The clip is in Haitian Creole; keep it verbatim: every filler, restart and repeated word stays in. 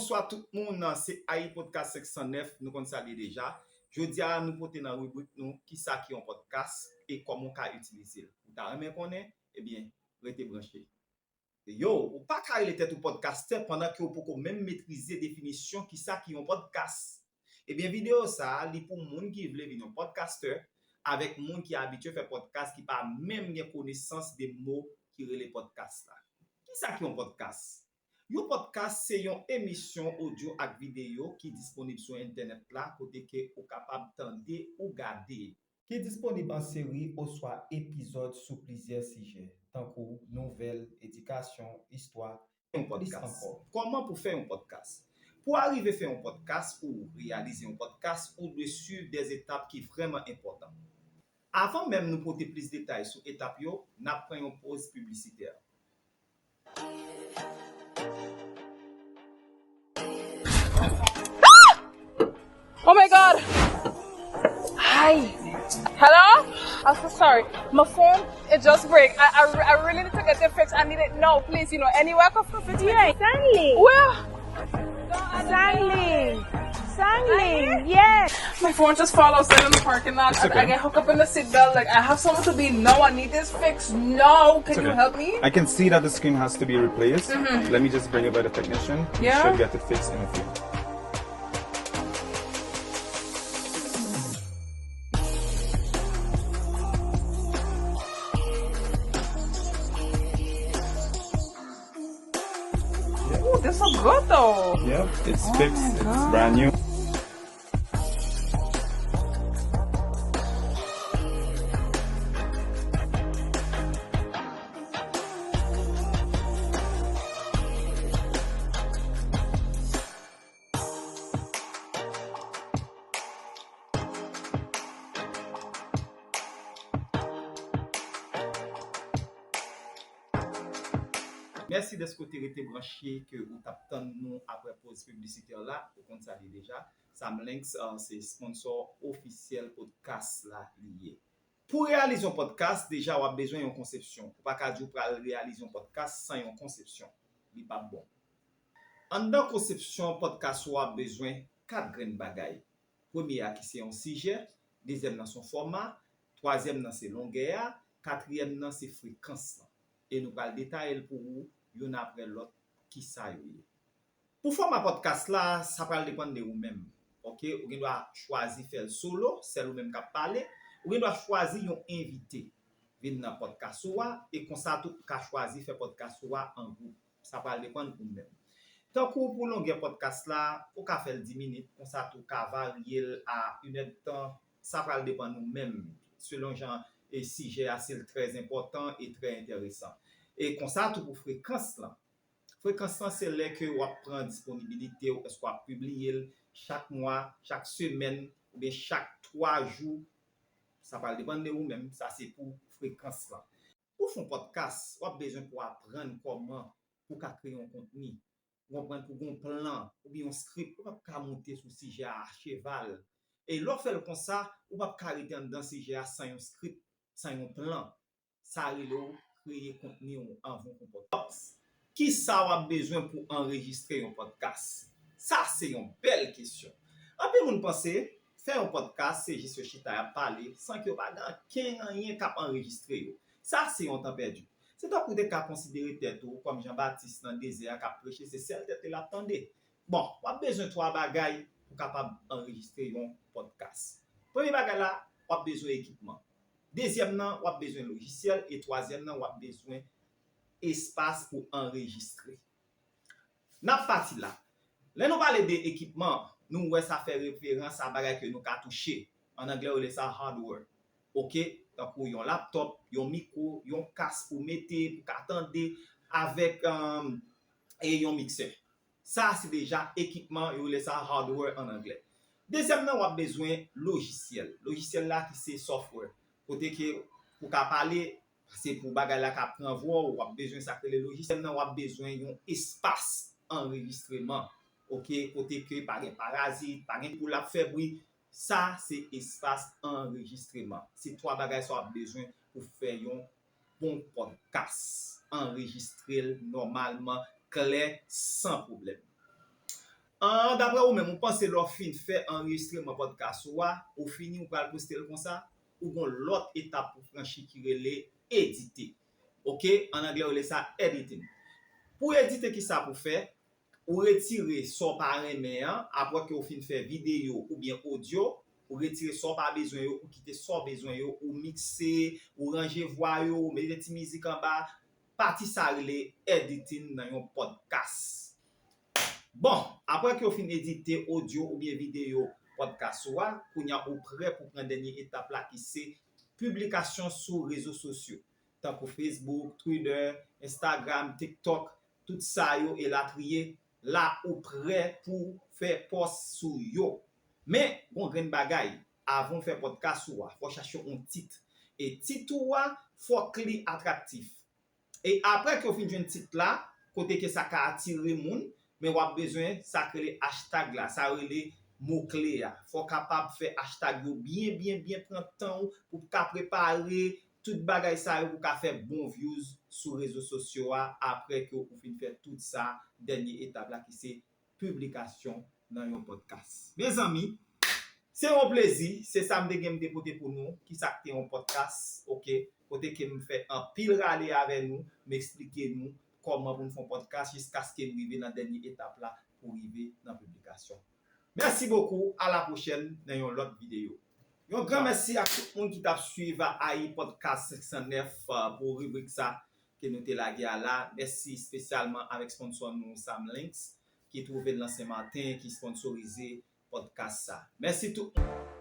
Bonswa tout moun, se Ayi Podcast senk san nèf, nou konn sa l ye deja. Jodi a, nou pote nan ribrik nou, kisa ki yon podcast e kòman w ka itilize l. Ou ta renmen konnen? Ebyen, rete branche. Yo, ou pa ka rele tèt ou pòdkastè pandan ke w poko menm metrize definisyon kisa ki yon podcast. Ebyen, videyo sa a, li pou moun ki vle vin yon pòdkastè, avèk moun ki abitye fè podcast ki pa menm gen konesans de mo ki rele podcast la. Kisa ki yon podcast? Yon podcast se yon emisyon odyo ak videyo ki disponib sou entènèt la kote ke ou kapab tande ou gade. Ki disponib an seri oswa epizòd sou plizyè sijè, tankou nouvèl, edikasyon, istwa, e plis ankò. Kòman pou fè yon podcast? Pou w arive fè yon podcast, pou w reyalize yon podcast, ou dwe swiv dè etap ki vrèman enpòtan. Avan menm nou pote plis detay sou etap yo, n ap pran yon poz piblisitè. Oh my god! Hi! Hello? I'm so sorry. My phone, it just break. I, I, I really need to get it fixed. I need it now, please. You know, anywhere I can fit it. Yeah, Stanley. Where? Stanley. Stanley, yes. My phone just fall outside in the parking lot. I, I get hooked up in the seat belt. Like, I have somewhere to be now. I need this fixed now. Can you help me? I can see that the screen has to be replaced. Let me just bring it by the technician. Yeah. Should get it fixed in a few. Ooh, this look good though. Yep, it's fixed. It's brand new. Mèsi dèske w te rete branche ke ou t ap tann nou apre poz piblisitè la. Ou konn sa l ye deja. Samlinks uh, se sponsò ofisyèl podcast la li ye. Pou reyalize yon podcast, deja w ap bezwen yon konsepsyon. Ou pa ka di w pral reyalize yon podcast san yon konsepsyon. Li p ap bon. Anndan konsepsyon podcast ou a, w ap bezwen kat grenn bagay. Premye a ki se yon sijè, dezyèm nan se yon fòma, twazyèm nan se longè a, katriyèm nan se frekans lan. E nou pral detaye l pou ou youn apre lòt kisa yo ye. Pou fòma podcast la, sa pral depann de ou menm. Oke, ou gen dwa chwazi fè l solo, sèl ou menm k ap pale, ou gen dwa chwazi yon envite vin nan podcast ou a, e konsa tou ou ka chwazi fè podcast ou a an gwoup. Sa pral depann ou menm. Tankou pou longè podcast la, ou ka fè l dis minit, konsa tou ou ka varye l a inèdtan. Sa pral depann ou menm, selon jan e sijè a, si l trè enpòtan e trè enteresan. E konsa tou pou frekans lan. Frekans lan se lè ke w ap pran disponibilite w, èske w ap pibliye l chak mwa, chak semèn, oubyen chak twa jou. Sa pral depann de ou menm, sa se pou frekans lan. Pou fè yon podcast, w ap bezwen pou aprann kòman pou w ka kreye yon kontni. Ou konprann, pou gon plan, oubyen yon script, ou p ap ka moute sou sijè a acheval. E lè w fè l konsa, ou p ap ka rete anndan sijè a san yon script, san yon plan. Sa rele w kreye kontni w anvan w konpòte. Kisa w ap bezwen pou anrejistre yon podcast? Sa se yon bèl kesyon. Anpil moun panse fè yon podcast se jis yo chita y ap pale san ke yo pa gen ankenn anyen k ap anrejistre yo. Sa se yon tan pèdi. Se tankou w te ka konsidere tèt ou kòm Jan Batis nan dezè a k ap preche, se sèl tèt li l ap tande. Bon, w ap bezwen twa bagay pou w kapab anrejistre yon podcast. Premye bagay la, w ap bezwen ekipman. Dezyèm nan, w ap bezwen lojisyèl. E twazyèm nan, w ap bezwen espas pou anrejistre. N ap pati la. Lè nou pale de ekipman, nou wè sa fè referans a bagay ke nou ka touche. An anglè, yo rele sa hardware. Oke? Tankou yon laptòp, yon mikwo, yon kas pou mete, pou ka tande, avèk um, e yon miksè. Sa a se deja ekipman, yo rele sa hardware an anglè. Dezyèm nan, w ap bezwen lojisyèl. Lojisyèl la ki se software. Kote ke pou ka pale, se pou bagay la ka pran vwa w, w ap bezwen sa k rele lojisyèl nan, w ap bezwen yon espas anrejistreman. Oke, kote ke pa gen parazit, pa gen kou l ap fè bri. Sa se espas anrejistreman. Se twa bagay sa w ap bezwen pou fè yon bon podcast. Anrejistre l nòmalman, klè, san pwoblèm. An, daprè ou menm, ou panse lè w fin fè anrejistreman podcast ou a, ou fini, ou pral poste l konsa, ou gon lòt etap pou franchi ki rele edite. Oke, an anglè yo rele sa editing. Pou edite, ki sa pou fè? Ou retire sa w pa renmen an, apre ke w fin fè videyo oubyen odyo, ou retire sa w pa bezwen yo, ou kite sa w bezwen yo, ou mikse, ou ranje vwa yo, ou mete ti mizik anba, pati sa rele editing nan yon podcast. Bon, apre ke w fin edite odyo oubyen videyo podcast ou a, kounye a ou prè pou pran dènye etap la ki se piblikasyon sou rezo sosyo, tankou Facebook, Twitter, Instagram, TikTok, tout sa yo elatriye, la ou prè pou fè pòs sou yo. Men, gon grenn bagay, avan w fè podcast ou a, fò w chache yon tit. E tit ou a, fòk li atraktif. E apre ke w fin jwenn tit la, kote ke sa ka atire moun, men w ap bezwen sa k rele hashtag la, sa yo rele mo kle a. Fò w kapab fè hashtag yo byen, byen, byen, pran tan w pou w ka prepare tout bagay sa yo pou w ka fè bon views sou rezo sosyo a apre ke w fin fè tout sa, dènye etap la ki se piblikasyon nan yon podcast. Mezanmi, se yon plezi, se sa m te gen m te pote pou nou, ki sa k te yon podcast, oke, kote ke m fè anpil rale avè nou, m eksplike nou kòman pou n fè yon podcast jiskaske n rive nan dènye etap la pou rive nan piblikasyon. Mèsi bokou, a la pwochèn nan yon lòt videyo. Yon gran mèsi ak tout moun ki t ap swiv A I Podcast senk san nèf, uh, pou ribrik sa ke nou te lage a la. Mèsi espesyalman avèk sponsò nou, Sam Links, ki twouve l nan Sen Maten, ki sponsorize podcast sa. Mèsi tout moun.